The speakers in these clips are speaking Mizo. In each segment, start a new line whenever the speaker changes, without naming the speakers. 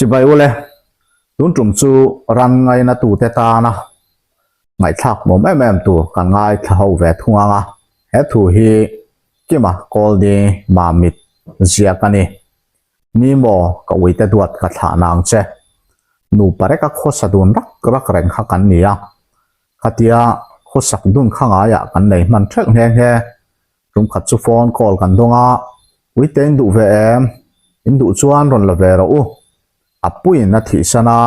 Chibai ule, tun tum chu ran ngaina tute tana ngaihthlak nuam em em tur kan ngaithla ho ve thung ang a, he thu hi Kima Kawlni Mamit ziak a ni. Ni maw ka uite duat ka thlah nang che. Nupa reka khawsa dun rak rak reng kha kan ni a, khatia khawsak dun kha ngaiah kan nei hman ṭhelh nghe nghe. Tum khat chu phone call kan dawng a, Uite in duh ve em? In duh chuan rawn la ve rawh u. A puiin a thihsan a,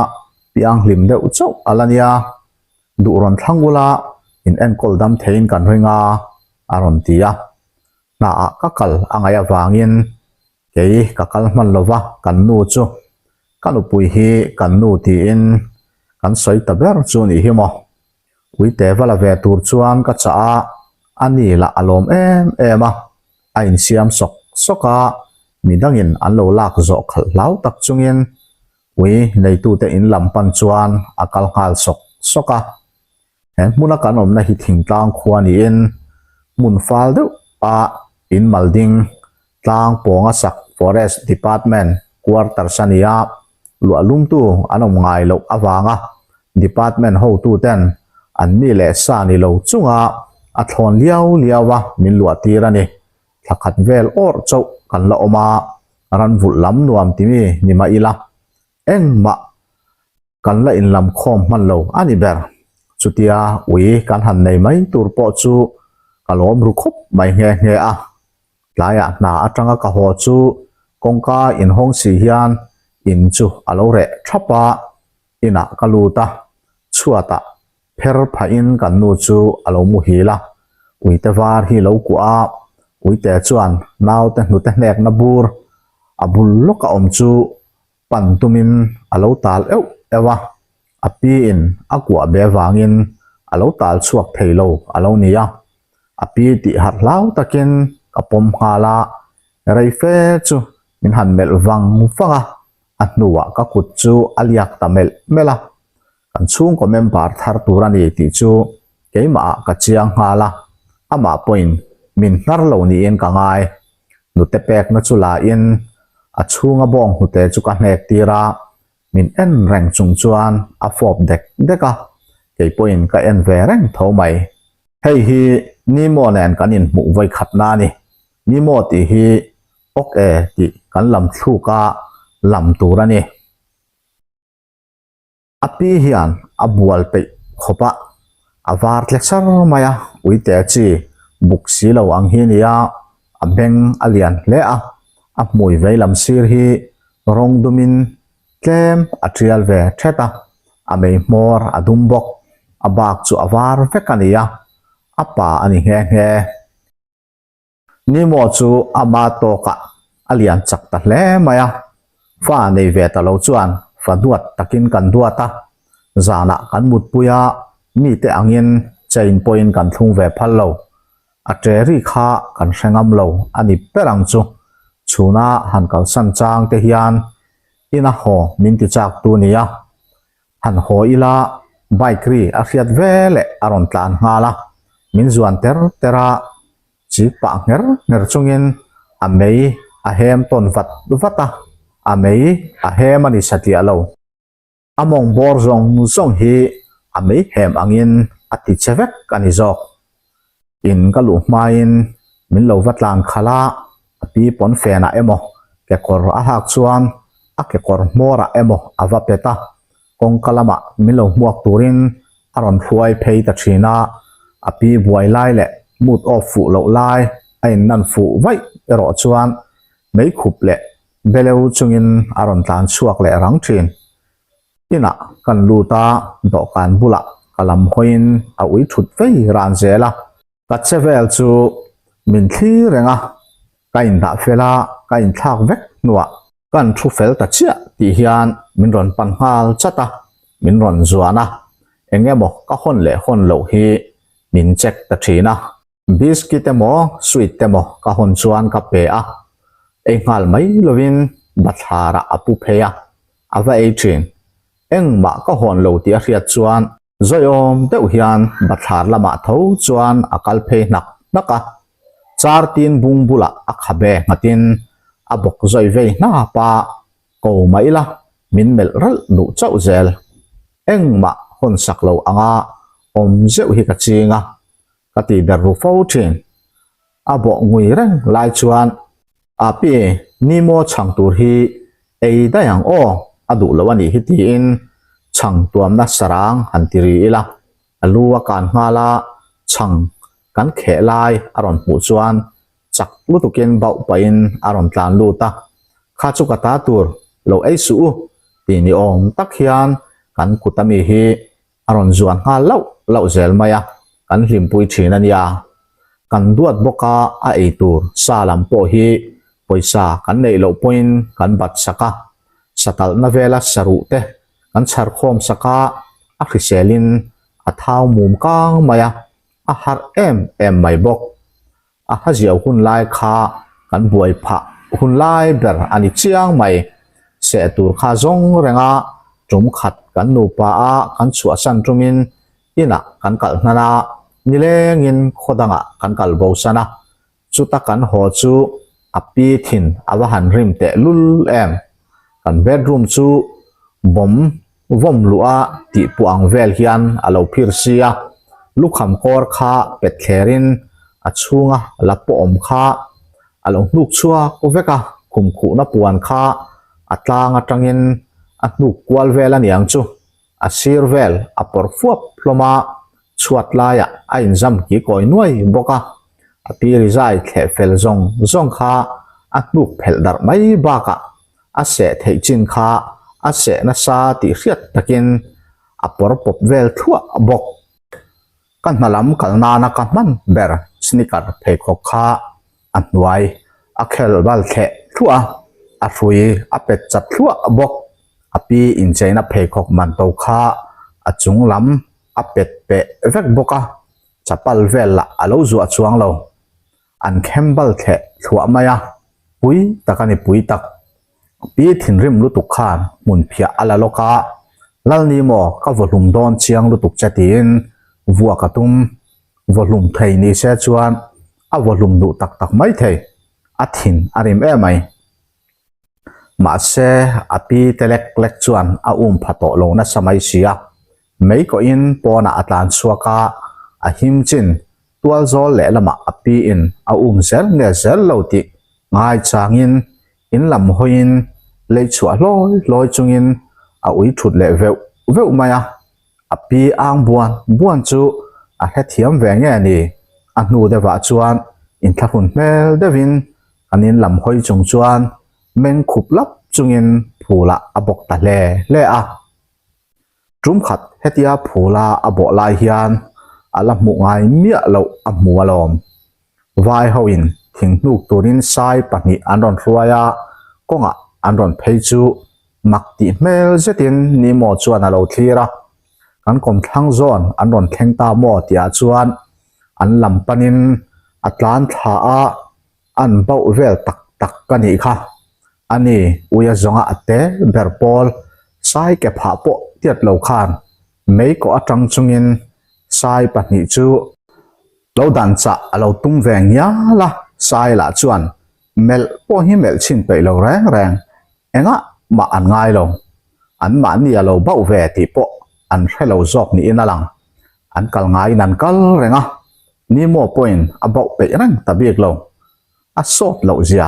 piang hlim deuh chauh a la nia. Duh rawn thlang ula, in enkawl dam theiin kan ring a, a rawn ti a. Hnaah ka kal a ngaih avangin kei ka kal hman lo va, kan nu chu ka nupui hi kan nu tiin kan sawi ta ber chu nih hi maw. Uite va la ve tur chuan ka chah a, a ni lah a lawm em em a, a insiam sawk sawk a, midangin an lo lak zawh khalh hlau tak chungin ui neitute in lam pan chuan a kal nghal sawk sawk a. He hmuna kan awmna hi thingtlang khua niin hmun fal deuh a in mal ding tlang pawnga sak Forest Department quarters a ni a, luah lumtu an awm ngai loh avanga department hotuten an mi leh sa ni lo chunga a thlawn liau liau a min luah tir a ni. Thla khat vel awrh chauh kan la awm a, ran vulh lam nuam timi ni mah ila engmah kan la inlam khawm hman lo a ni ber. Chutia ui kan han nei mai tur pawh chu ka lawm ru khawp mai nghe nghe a. Tlaiah hna atanga ka haw chu kawngka inhawng si hian in chu a lo reh thap a, inah ka lut a, chhuatah pher phahin kan nu chu a lo muhil a, uite var hi lo kuah a, uite chuan naute hnute hnekna bur a bul lawka awm chu pan tumin a lo tal euh euh a, a pi in a kuah be vangin a lo tal chhuak thei lo a lo ni a, a pi tih harh hlau takin ka pawm nghal a, rei fe chu min han melh vang vang a, a hnuah ka kut chu a liak ta melh melh a, kan chhungkaw member thar tur a ni tih chu keimah ah ka chiang nghal a, amah pawhin min hnar lo niin ka ngai. Hnute pekna chu la in a chhunga bawng hnute chu ka hnek tir a, min en reng chung chuan a fawp dek dek a, kei pawhin ka en ve reng tho mai. Hei hi Nemo nen kan inhmuh vawi khatna a ni. Nemo tih hi awk e tih kan lam thluk a lam tur a ni. A pi hian a bual peih khawp a, a var tle char mai a, uite chi buk si lo ang hi nia, a beng a lian hle a, a hmui vei lam sir hi rawng dumin tlem a tial ve thet a, a mei hmawr a dum bawk, a bak chu a var vek a ni a, a pa a ni nghe nghe. Nemo chu ama tawkah a lian chak ta hle mai a, fa nei ve ta lo chuan fa duat takin kan duat a, zanah kan mutpui a, mite angin chain pawhin kan thlung ve phal lo. A ṭe ri kha kan hre ngam lo a ni ber ang chu, chhuna han kalsan chang te hian ina haw min ti chak tu nia. Han haw ila bike ri a hriat ve leh a rawn tlan nghal a, min zuan ter ter a, chik pah ngher ngher chungin a mei a hem tawn vat vat a, a mei a hem a ni satliah lo. A mawng bawr zawng zawng hi a mei hem angin a ti che vek a ni zawk. In ka luh hmain min lo va tlan khalh a, a pi pawn fenah emaw kekawr a hak chuan a kekawr hmawrah emaw a va pet a, kawngka lamah min lo hmuak turin a rawn hruai phei ta thin a, a pi buai lai leh mood off fuh loh lai a inlan fuh vaih erawh chuan meikhup leh beleu chungin a rawn tlan chhuak leh rang thin. Inah kan lut a, dawhkan bulah ka lam hawiin a ui thut vei ran zel a. Ka che vel chu min thlir reng a, ka indah fel a, ka inthlak vek hnuah kan thu fel ta chiah tih hian min rawn pan nghal chat a, min rawn zuan a, eng emaw ka hawn leh hawn loh hi min check ta thin a. Biscuit emaw sweet emaw ka hawn chuan ka pe a, ei nghal mai lovin bathlarah a pu phei a, a va ei thin. Engmah ka hawn lo tih a hriat chuan Zawiawm deuh hian bathlar lamah tho chuan a kal phei hnak hnak a, car tin bung bulah a khabe nghatin a bawk zawi vei hnap a, ko mai la. min melh ralh duh chauh zel. Engmah hawn sak lo anga awm zeuh hi ka ching a, ka ti ber ru fo thin. A bawh ngui reng lai chuan Api, ni maw chhang tur hi ei daih ang aw, a duh lo a nih hi tiin chhang tuamna sarang han ti ri ila. A lu a kan nghal a, chhang kan kheh lai a rawn hmuh chuan chak lutukin bauh pahin a rawn tlan lut a, Kha chu ka ta tur, lo ei suh u tih ni awm tak hian kan kut ami hi a rawn zuan nghal lauh lauh zel mai a, kan hlimpui thin a nia. Kan duat bawk a, a ei tur sa lam pawh hi pawisa kan neih loh pawhin kan bat sak a, satalhna vela saruh te kan chhar khawm sak a, a hriselin a thau mum kang mai a, a harh em em mai bawk. A haziau hun lai kha kan buai phah hun lai ber a ni chiang mai. Seh tur kha zawng renga tum khat kan nupa a kan chhuahsan tumin inah kan kal hnan a, nilengin khaw dangah kan kal bosan a, Chuta kan haw chu a pi thin a va han rim teh lul em. Kan bedroom chu bawm vawm luh a tih puah ang vel hian a lo phir si a, lukham kawr kha pet thlerin a chhunga la pawh awm kha a lo hnuk chhuak vek a, khum khuhna puan kha a tlang atangin a hnuk kual vel a niang chu a sir vel a pawr fuap hlawm a, chhuat laiah a inzam ki kawi nuai bawk a, a pi rizai thleh fel zawng zawng kha a hnuk phelh darh mai bakah a seh theih chin kha a seh nasa tih hriat takin a pawr pawp vel thluah bawk. Ka hna lam kal nana ka hman ber sneaker pheikhawk kha a hnuai a khel bal thleh thluah a, a hrui a pet chat thluah bawk. A pi incheina pheikhawk man to kha a chung lam a pet peh vek bawk a, chapal vel lah a lo zuah chuang lo. An khem bal thleh thluah mai a, pui tak a ni pui tak. Pi thinrim lutuk khan hmun phiah a la lawk a, Lalni maw ka vawhlum dawn chiang lutuk che tiin vuak a tum. Vawhlum thei ni se chuan a vawhlum duh tak tak mai thei, a thin a rim em mai. Mahse, a pi te lek lek chuan a um pha tawh lo nasa mai si a, mei kawhin pawnah a tlan chhuak a, a him chin tual zawl lehlamah a pi in a um zel nge zel lo tih ngai changin in lam hawiin lei chhuah hlawi hlawi chungin a ui thut leh veuh veuh mai a. A pi ang buan buan chu a hrethiam ve nge ni? A hnu deuhah chuan inthlahrun hmel deuhin kan in lam hawi chung chuan meng khup lap chungin phulah a bawk ta hle hle a. Tum khat hetia phula a bawh lai hian a la hmuh ngai miah loh a hmu alawm. Vai hoin thing hnuk turin sai pahnih an rawn hruai a, kawngah an rawn phei chu mak tih hmel zetin Nemo chuan a lo thlir a. Kan kawmthlang zawn an rawn thleng ta maw tihah chuan an lam panin a tlan thla a, an bauh vel tak tak ka nih kha. Ani uia zawnga a te ber pawl sai ke phah pawh tiat lo khan mei kawh atang chungin sai pahnih chu Lo dan chah a lo tum ve ngial a, Sai lah chuan melh pawh hi melh chhin peih lo reng reng, engah mah an ngai lo. An mahni a lo bauh ve tih pawh an hre lo zawk niin a lang. An kal ngaiin an kal reng a, Nemo pawhin a bauh peih reng ta bik lo. A sawt loh zia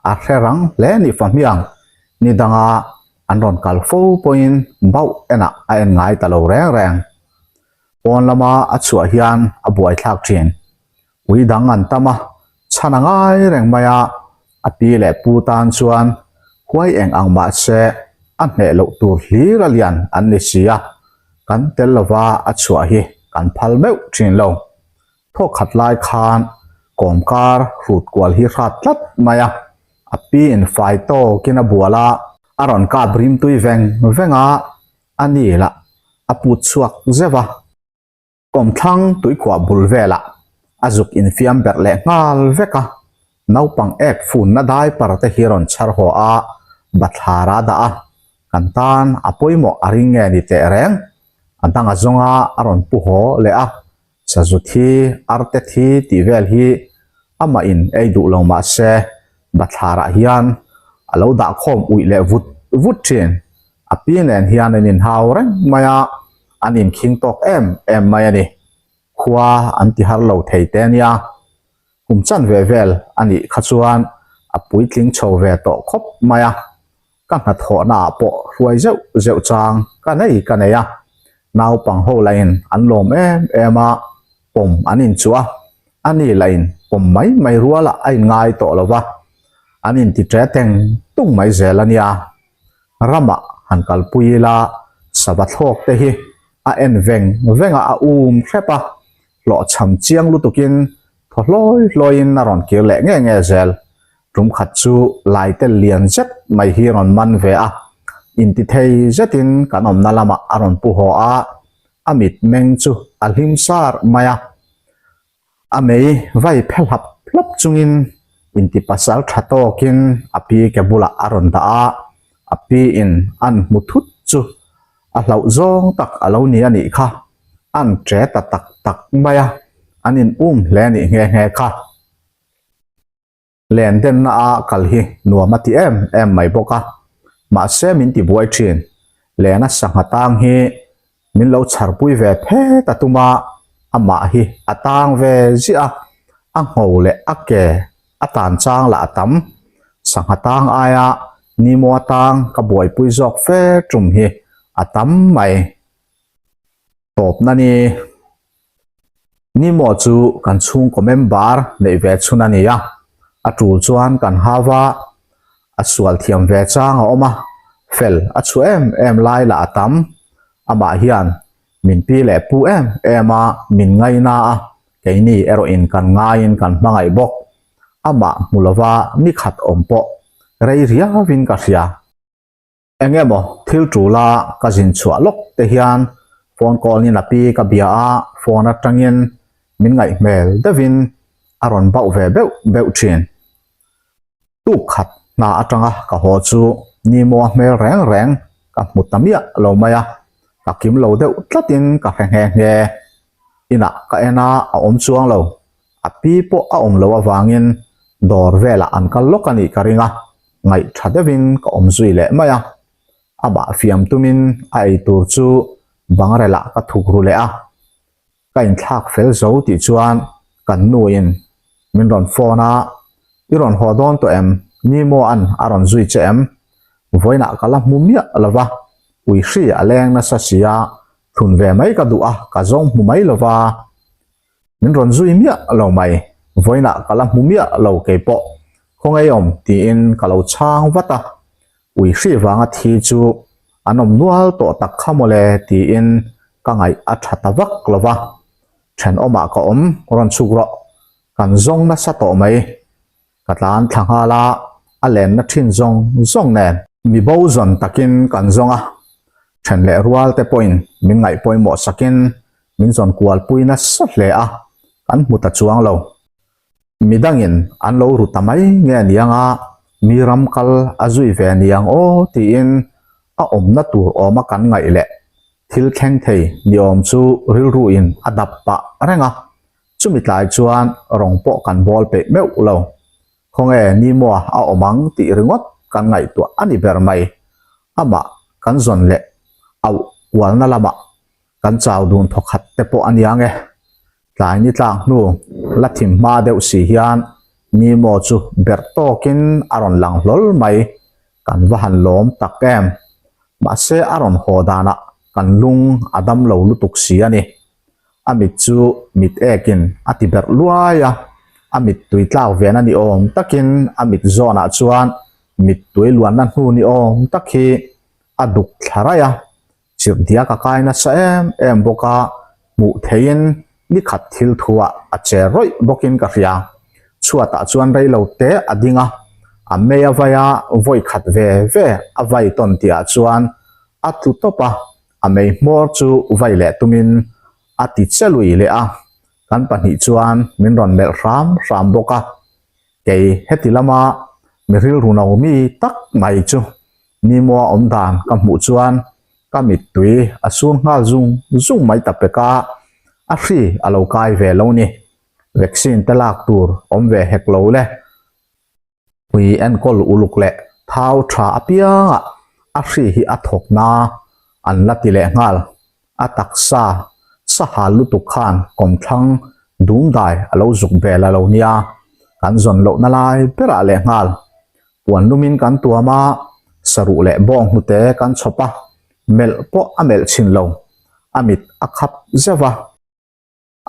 a hre rang hle ni fahmiang, ni danga an rawn kal fo pawhin bauh enah a en ngai ta lo reng reng. Pawn lama a chhuah hian a buaithlak thin. Ui dang an tam a, chhan a ngai reng mai a, a pi leh pu tan chuan huai eng ang mahse a hneh loh tur hlir a lian an ni si a, kan tel lova a chhuah hi kan phal meuh thin lo. Thawk khat lai khan kawmkar hrut kual hi hrat tlat mai a, a pi in fai tawkin a bual a, a rawn kap rimtui veng veng a, A ni lah a put chhuak zeuh a, kawmthlang tuikhuah bul velah a zuk infiam berh leh nghal vek a, naupang ek funna diaper te hi rawn chhar haw a, bathlar a dah a, kan tan a pawimawh a ring nge ni teh reng, a dang a zawnga a rawn pu haw leh a, sazu thi, arte thi tih vel hi amah in ei duh lo mah se bathlarah hian a lo dah khawm uih leh vut vut thin. A pi nen hian an inhau reng mai a, an inkhing tawk em em mai a ni. Khua an ti har lo thei te nia. Kum chanve vel a nih kha chuan a puitling chho ve tawh khawp mai a, ka hnathawhna ah pawh hruai zeuh zeuh chang ka nei ka nei a, naupang ho lahin an lawm em em a, pawm an inchuh a, ani lahin pawm mai mai rualah a inngai tawh lo va, an inti ṭe teng tung mai zel a nia. Ramah han kalpui ila sava thlawk te hi a en veng veng a, a um hrep a, hlawhchham chiang lutukin thaw hlawi hlawiin a rawn kir leh nge nge zel. Tum khat chu laitel lian zet mai hi rawn man ve a, intithei zetin kan awmna lamah a rawn pu haw a, a mitmeng chu a hlim sar mai a. A mei vai phe hlap hlap chungin inti pasal tha tawkin a pi ke bulah a rawn dah a, a pi in an hmu thut chu a hlauh zawng tak a lo ni a nih kha, an ṭe ta tak tak mai a, an in um hle nih nghe nghe kha. Len denna a kal hi nuam a ti em em mai bawk a, mahse min ti buai thin. Lena sangha tang hi min lo chharpui ve phet a tum a, amah hi a tang ve ziah a, a ngho leh a ke a tan chang lah a tam. Sangha tang aia Nimo tang ka buaipui zawk fe tum hi a tam mai. Tawpna ni. Nimo chu kan chhungkaw member neih ve chhun a ni a, a tul chuan kan hau a, a sual thiam ve chang a awm a, fel a chhuah em em lai lah a tam. Amah hian min pi leh pu em em a, min ngaina a, keini erawhin kan ngaiin kan hmangaih bawk. Amah hmu lova nikhat awm pawh rei riauin ka hria. Eng emaw thil ṭula ka zin chhuah lawk te hian phone call in a pi ka bia a, phone aṭangin min ngaih hmel deuhin a rawn bauh ve beuh beuh ṭhin. Tuk khat hna aṭanga ka haw chu Nimo-a hmel reng reng ka hmu ta miah lo mai a, ka kim lo deuh tlatin ka hre nghe nghe. Inah ka en a, a awm chuang lo. A pi pawh a awm loh avangin dawr velah an kal lawk a nih ka ring a, ngaih tha deuhin ka awm zui leh mai a. Amah fiam tumin a ei tur chu bangrelah ka thuk ru leh a. Ka inthlak fel zo tih chuan kan nuin min rawn phone a, I rawn haw dawn tawh em? Nimo-a'n a rawn zui che em? Vawiinah ka la hmu miah lo va, ui hri a leng nasa si a, thlun ve mai ka duh a, ka zawng hmu mai lo va. Min rawn zui miah lo mai, vawiinah ka la hmu miah lo kei pawh, khawngaih awm tiin ka lo chhang vat a, ui hri vanga thi chu an awm nual tawh tak kha mawle tiin ka ngaih a tha ta vak lo va, thenawmah ka awm rawn chhuk rawh, kan zawng nasa tawh mai. Ka tlan thla nghal a, a lenna thin zawng zawng nen. Mi bo zawn takin kan zawng a, then leh rual te pawhin min ngaih pawimawh sakin min zawn kualpui nasa hle a, kan hmu ta chuang lo. Mi dangin an lo ru ta mai nge niang a, mi ram kal a zui ve niang aw tiin a awmna tur awma kan ngaih leh thil thleng thei ni awm chu rilruin a dap pah reng a, Chumi tlai chuan rawng pawh kan bawl peih meuh lo. Khawnge Nimoa a awm ang tih ringawt kan ngaihtuah a ni ber mai. Amah kan zawn leh auh kualna lamah kan chau dun thawkhat te pawh a nia nge. Tlai ni tlak hnu la thim hma deuh si hian Nimo chu berh tawkin a rawn lang hlawl mai. Kan va han lawm tak em. Mahse a rawn haw danah kan lung a dam lo lutuk si a ni. A mit chu mit ekin a ti berh luai a, a mittui tlak ven a ni awm takin a mit zawnah chuan mittui luanna hnu ni awm tak hi a duk thla raih a, chirhdiak a kai nasa em em bawk a, hmuh theihin ni khat thil thuah a che rawih bawkin ka hria. Chhuatah chuan rei lo te a ding a, a mei a vai a, vawi khat ve ve a vai tawn tihah chuan a tlu tawp a, A mei hmawr chu vai leh tumin a ti che lui leh a, kan pahnih chuan min rawn melh hram hram bawk a. Kei heti lama mi rilru no mi tak mai chu Nimoa awm dan ka hmuh chuan ka mittui a sur nghal zung zung mai ta pek a, a hri a lo kai ve lo ni. Vaccine te lak tur awm ve hek lo le. Pui enkawl uluk leh thau tha apiangah. A hri hi a thawk na an la ti leh nghal. A taksa sahal lutuk khan kawmthlang dumdai a lo zuk bel a lo nia, kan zawn lohna lai berah leh nghal. Puan lumin kan tuam a, saruh leh bawng hnute kan chhawp a, melh pawh a melh chhin lo, a mit a khap zeuh a.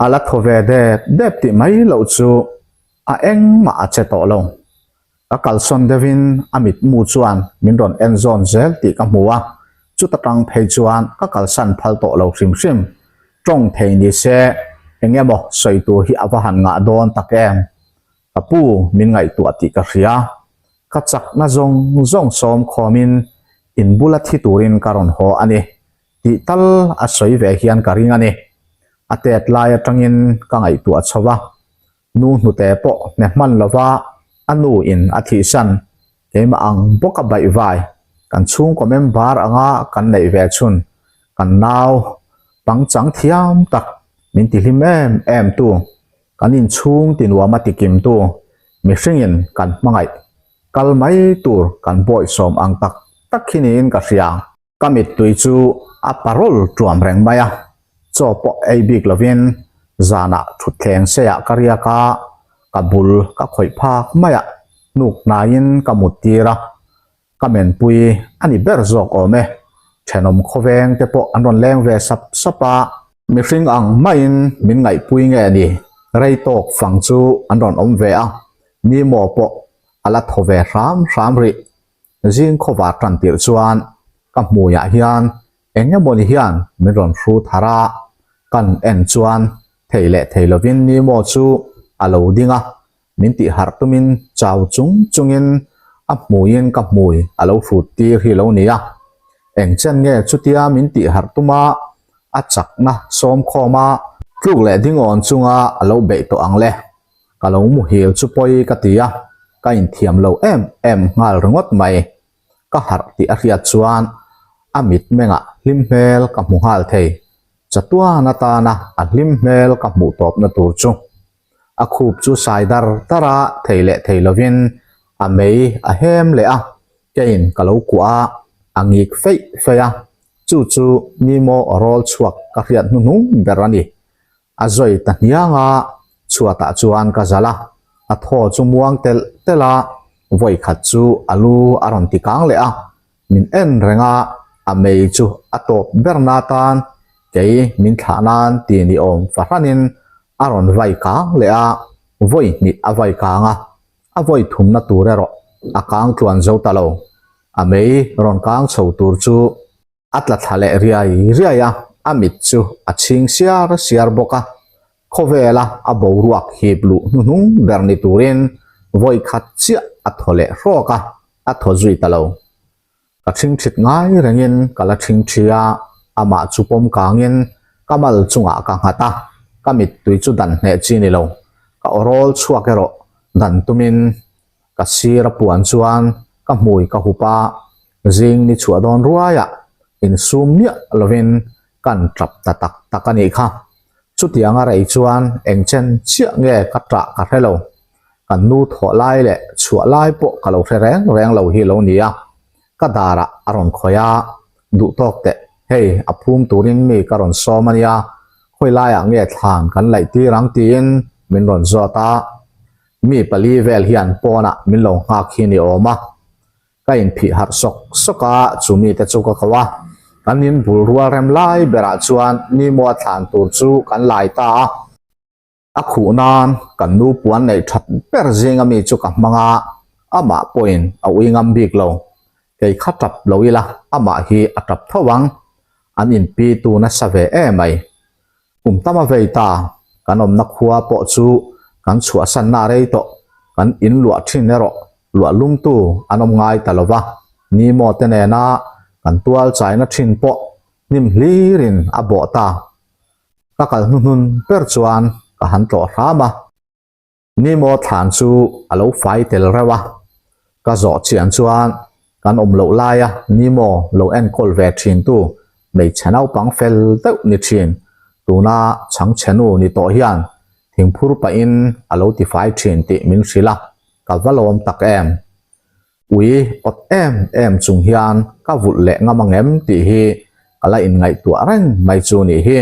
A la thaw ve dep dep tih mai loh chu a engmah a che tawh lo. Ka kalsawn deuhin a mitmu chuan min rawn en zawn zel tih ka hmu a, chuta tang phei chuan ka kalsan phal tawh lo hrim hrim. Tawng thei ni se eng emaw sawi tur hi a va han ngah dawn tak em? Ka pu min ngaihtuah tih ka hria. Ka chakna zawng zawng sawm khawmin in bula thi turin ka rawn haw a ni. Tih tal a sawi ve hian ka ring a ni. A tet lai atangin ka ngaihtuah chho a, nu hnute pawh hne hman lova a nu in a thihsan keimah ang bawk a baihvai kan chhungkaw member anga kan neih ve chhun kan nau pangchang thiam tak min ti hlim em em tu kan inchhung ti nuam a ti kim tu mihringin kan hmangaih kal mai tur kan bawihsawm ang tak tak hi niin ka hria. Ka mittui chu a parol tuam reng mai a, chaw pawh ei bik lovin zanah thutthleng seiah ka riak a, ka bul ka khawih phak mai a, hnuk hnaiin ka mut tir a, ka menpui a ni ber zawk awm e, thenawm khawveng te pawh an rawn leng ve sap sap a, mihring ang maiin min ngaihpui nge ni, rei tawk fang chu an rawn awm ve a, ni maw pawh a la thaw ve hram hram rih. Zing khawvar tan tirh chuan ka hmuiah hian eng emawni hian min rawn hru thar a, kan en chuan thei leh thei lovin Nemo chu a lo ding a, min tih harh tumin chau chung chungin a hmuiin ka hmui a lo hrut tir hi lo ni a. Eng chen nge chutia min tih harh tuma a chakna sawm khawm a, tluk leh dingawn chunga a lo beih tawh ang le. Ka lo muhil chu pawi ka ti a, ka inthiam lo em em nghal ringawt mai. Ka harh tih a hriat chuan a mitmengah hlim hmel ka hmu nghal thei. Chatuan atana a hlim hmel ka hmuh tawpna tur chu a khup chu sai dar dar a, thei leh thei lovin a mei a hem leh a, keiin ka lo kuah a, a ngik feih feih a, chu chu Nemo rawl chhuak ka hriat hnuhnung ber a ni. A zawi ta hniang a, chhuatah chuan ka zalh a, a thaw chu muang telh telh a, vawi khat chu a lu a rawn ti kang leh a, min en reng a, a mei chu a tawp ber na tan kei min thlah nan ti ni awm fahranin a rawn vai kang leh a, vawi hnih a vai kang a, a vawi thumna tur erawh a kang tluan zo ta lo, a mei rawn kang chho tur chu. A tla thla leh riai riai a, a mit chu a chhing siar siar bawk a. Khawvela a boruak hip luh hnuhnung ber ni turin vawi khat chiah a thaw leh hrawk a, a thaw zui ta lo. Ka ṭhingṭhit ngai rengin ka la ṭhingṭhi a, amah chu pawm kangin ka mal chungah ka nghat a, ka mittui chu dan hneh chi ni lo. Ka awrawl chhuak erawh dan tumin Ka sir a puan chuan ka hmui ka hup a, zing ni chhuah dawn ruaiah insum miah lovin kan tap ta tak tak a nih kha. Chutiang a rei chuan eng chen chiah nge ka tah ka hre lo. Kan nu thawh lai leh chhuah lai pawh ka lo hre reng reng lo hi lo nia. Ka darah a rawn khawih a, duh tawk teh, hei a phum turin mi ka rawn sawm a nia, khawi laiah nge thlan kan laih tir ang tiin min rawn zawt a. Mi pali vel hian pawnah min lo nghak hi ni awm a, ka inphih harh sawk sawk a, chu mite chu ka ko a. Kan in bul rual rem lai berah chuan Nimo a thlan tur chu kan lai ta a. A khuh nan kan nu puan neih that ber zinga mi chu ka hmang a, amah pawhin a ui ngam bik lo. Kei kha tap lo ila amah hi a tap tho ang, an inpi tu nasa ve emai. Kum tam a vei ta, kan awmna khua pawh chu kan chhuahsanna a rei tawh, kan in luah thin erawh luah lumtu an awm ngai ta lo va, Nimo te nena kan tual chaina thin pawh hnim hlirin a bawh ta. Ka kal hnuhnun ber chuan ka han tlawh hram a. Nimo thlan chu a lo fai tel reuh a, ka zawh chian chuan kan awm loh laia Nimo lo enkawl ve thintu hmeichhe naupang fel deuh ni thin, tuna chhangchhe nu ni tawh hian thingphur pahin a lo tifai thin tih min hrilh a, ka va lawm tak em. Ui awt em em chung hian ka vulh leh ngam ang em tih hi ka la inngaihtuah reng mai chu nih hi.